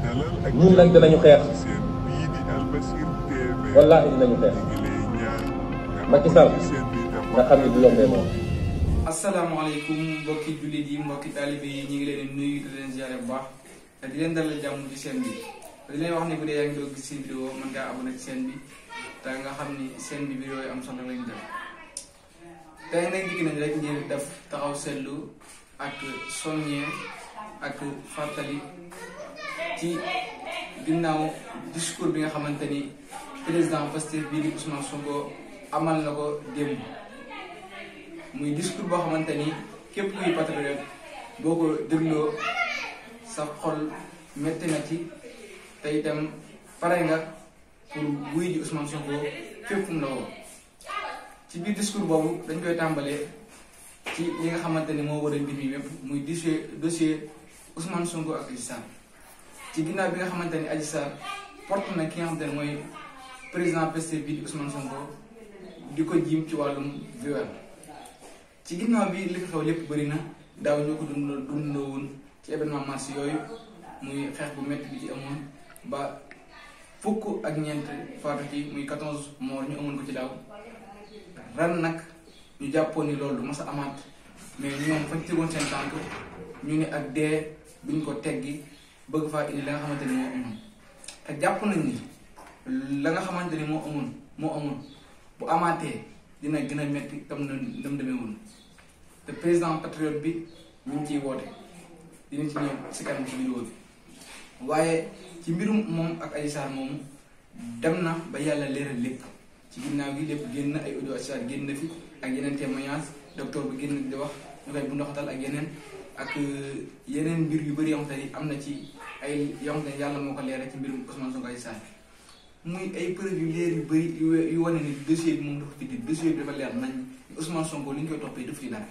ñun nag dinañu xeex wallaahi dinañu xeex Macky Sall nga xam ne du yombee moom. asalaamaaleykum mbokki jullit yi mbokki taalibe yi ñu ngi leen di nuyu di leen ziare bu baax te di leen dalal jàmm ci chaîne bi di leen wax ne bu dee yaa ngi doon gis seen vidéo mën ngaa abonné ci chaîne bi te nga xam ni chaîne bi vidéo yi am solo lañu def tey nag dikk nañ rek ngir def taxaw seetlu ak soññee ak fàttali ci ginnaaw discours bi nga xamante ni président Pastef bii di Ousmane Sonko amal na ko démb muy discours boo xamante ni képp kuy patriote boo ko dégloo sa xol metti na ci te itam pare nga pour wuy ji Ousmane Sonko fépp fu mu la woo ci biir discours boobu dañ koy tàmbalee ci li nga xamante ni moo war a mbir mi yépp muy dossier Ousmane Sonko ak Adji Sarr ci ginnaaw bi nga xamante ni Adji Sarr porte na ki nga xamante ne mooy président Pastef bii di Ousmane Sonko di ko jiim ci wàllum viol ci ginnaaw bi li fi xew lépp bëri na daaw ñoo ko dundoo woon ci événement mars yooyu muy xeex bu métti bi ci amoon ba fukk ak ñeent faatu ci muy 14 morts ñu amoon ko ci daaw ren nag ñu jàppoon ni loolu du mas a amaat mais ñoom fañ tegoon seen tànk ñu ne ak dee duñ ko teggi bëgg faa indi la nga xamante ni moo amoon te jàpp nañ ni la nga xamante ni moo amoon bu amaatee dina gën a métti tam na dem demee woon te président patriote bi ñu ngi ciy woote dinañ ci ñëw si kanam ci vidéo bi waaye ci mbirum moom ak Adji Sarr moomu dem na ba yàlla leeral lépp ci ginnaaw gi lépp génn ay audio Adji Sarr génn na fi ak yeneen témoignage docteur bi génn di wax ñu koy bu ndoxatal ak yeneen mbir yu bëri yoo xamante ni am na ci ay yoo xamante ni yàlla moo ko leeral ci mbirum Ousmane Sonko Adji Sarr muy ay preuve yu leer yu bëri yu wane ni dossier bi moom dafa fi dossier bi dafa leer nañ Ousmane Sonko li ñu koy toppee daf fi dara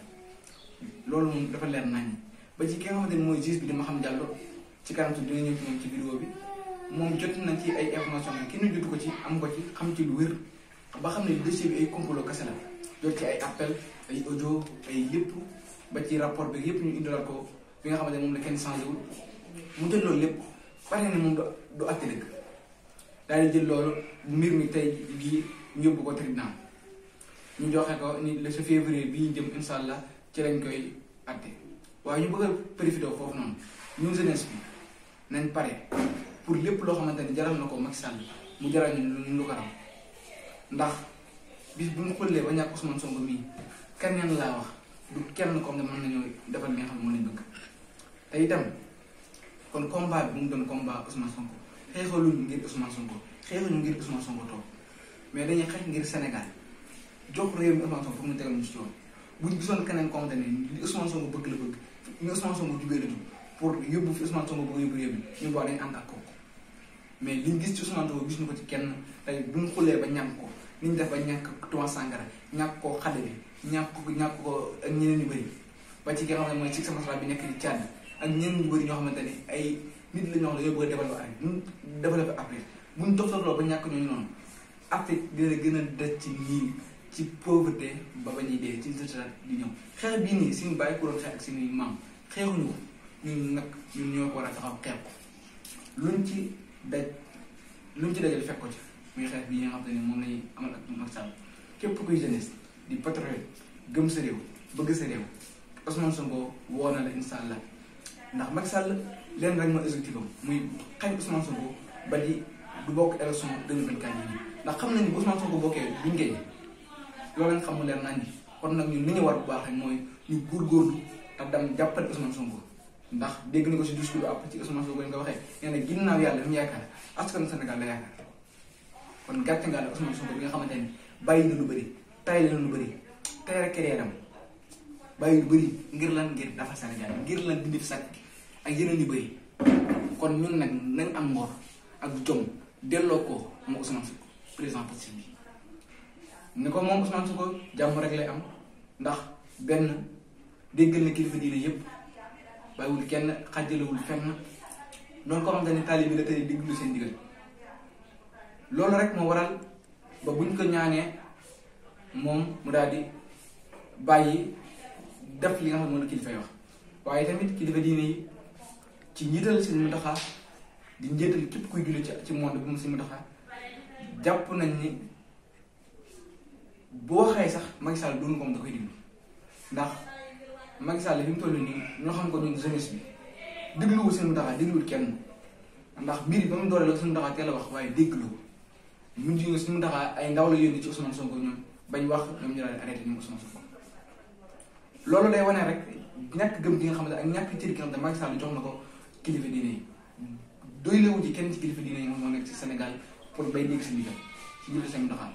loolu moom dafa leer nañ ba ci ki nga xamante ni mooy juge bi di Maham Diallo ci kanam tuuti dina ñëw ci moom ci vidéo bi moom jot na ci ay information yi kenn jotu ko ci am ko ci xam ci lu wér ba xam ne dossier bi ay complot kese la jot ci ay appel ay audio ay lépp ba ci rapport bi yëpp ñu indilaat ko bi nga xamante ne moom la kenn changé wul mu jël loolu lépp pare ne moom du àtte dëgg daal di jël loolu mbir mi tey bii ñu yóbbu ko tribunal ñu joxe ko ni le février bii jëm incha allah ci lañ koy àtte waaye ñu bëgg a profité foofu noonu ñun jeunesse bi nañ pare pour lépp loo xamante ni jaral na ko Macky Sall mu jaral ñu lu ko raw ndax bis bu ñu xullee ba ñàkk Ousmane Sonko mii keneen laa wax du kenn comme ne mën nañoo defal li nga xam ne moom lañ bëgg te itam kon combat bi mu doon combat Ousmane Sonko xeexaluñu ngir Ousmane Sonko xeexaluñu ngir Ousmane Sonko toog mais dañuy xeex ngir Sénégal jox réew mi Ousmane Sonko pour mu tegal ñu ci yoon buñ gisoon keneen comme te ne li Ousmane Sonko bëgg la bëgg ñu Ousmane Sonko jugee la pour yóbbu fi Ousmane Sonko bëgg yóbbu réew mi ñu boo dañ ànd ak kooku mais liñ gis ci Ousmane Sonko gis ñu ko ci kenn tey buñ xulee ba ñàkk ko niñ def ba ñàkk Thomas Sankara ñàkk koo xale bi ñàkk ko ak ñeneen ñu bëri ba ci ki nga xam ne mooy ci sama bi nekk di Tchad ak ñeneen ñu bëri ñoo xamante ni ay nit la ñoo xam ne yow bëgg a développé après ñu développé après buñ toftalloo ba ñàkk ñooñu noonu Afrique dina gën a des ci nii ci pauvreté ba ba ñuy dee ci société di ñëw xeex bii nii suñu bàyyi ko doon xeex ak suñuy maam xeexuñu ko ñun nag ñun ñoo ko war a taxaw xeex ko luñ ci dajal fekk ko ci muy xeex bii nga xam te ne moom lañuy amal ak Macky Sall képp kuy jeunesse di patriote gëm sa réew bëgg sa réew Ousmane Sonko woo na la incha allah ndax Macky Sall leen rek mooy objectif am muy xañ Ousmane Sonko ba di du bokk élection 2024 yi ndax xam nañ ni bu Ousmane Sonko bokkee duñ génn loolu lañ xam mu leer nañ ni kon nag ñun li ñu war bu baax rek mooy ñu góorgóorlu ak dem jàppale Ousmane Sonko ndax dégg na ko si discours bi après ci Ousmane Sonko nga waxee nee na ginnaaw yàlla mu yaakaar askan Sénégal la yaakaar kon gàcce nga la Ousmane Sonko bi nga xamante ni bàyyi na lu bëri tay la lu bëri tay rek kereeram bàyyi lu bëri ngir lan ngir dafa Sénégal ngir lan dindi fi sàcc ak yeneen yu bëri kon ñun nag nañ am ngor ak jom delloo ko moom Ousmane Sonko président Pastef bi ni ko moom Ousmane Sonko jàmm rek lay am ndax benn déggal na kilifa diine yëpp bàyyiwul kenn xàjjalewul fenn noonu ko xamante ni taalibe bi la tey déglu seen digal loolu rek moo waral ba buñ ko ñaanee moom mu daal di bàyyi def li nga xam ne moom la kilifa yi wax waaye tamit kilifa diine yi ci njiital seen Mountakha di njëtal képp kuy julli ci monde bi mu si mu taxa jàpp nañ ni bu waxee sax Macky Sall doon ko da koy diglu ndax Macky Sall fi mu toll nii ñoo xam ko ñun jeunesse bi dégluwul si mu taxa dégluwul kenn ndax mbir yi ba mu dooree la si mu taxa teel a wax waaye déglu ñun ji nga si mu taxa ay ndaw la yónni ci Ousmane Sonko ñoom bañ wax ñoom ñu daal di arrêté ñoom Ousmane Sonko loolu day wane rek ñàkk gëm gi nga xam ne ak ñàkk cër gi nga xam ne Macky Sall jox na ko kilifa diine yi doylewu ci kenn ci kilifa diine yi moom moo nekk ci Sénégal pour bay dégg si ndigal ci jëlee seen doxal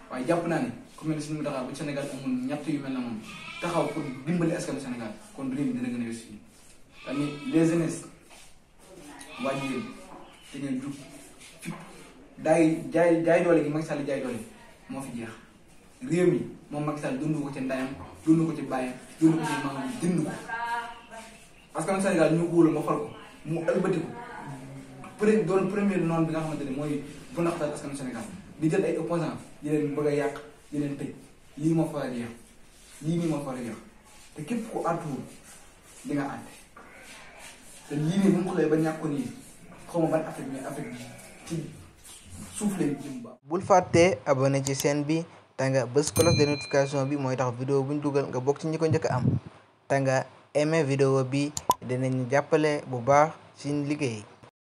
waaye jàpp naa ne ku mel ne suñu doxal bu Sénégal amoon ñett yu mel na moom taxaw pour dimbali askanu Sénégal kon réew mi dina gën a yos fii tamit les jeunesses wàññi leen te ngeen jug fi jaay doole gi Macky Sall jaay doole moo fi jeex réew mi moom Macky Sall dund ko ci ndayam dund ko ci bàyyam dund ko ci maamam dund ko askanu Sénégal ñu ko wóolu ma fal ko mu ëlbati ko doon premier noonu bi nga xamante ne mooy bu naxtal askanu Sénégal di jël ay opposants di leen bëgg a yàq di leen tëj lii moo fa war a jeex lii nii moo fa war a jeex te képp ku àttuwul di nga àtte te lii nii bu mu xoolee ba ñàkk ko nii xaw ma ban affaire mais affaire ci suuf lay jëm ba. bul fàttee abonné ci chaîne bi te nga bës cloche de notification bi mooy tax vidéo bu ñu dugal nga bokk ci ñi ko njëkk a am te nga aimé vidéo bi dinañ jàppale bu baax ci liggéey.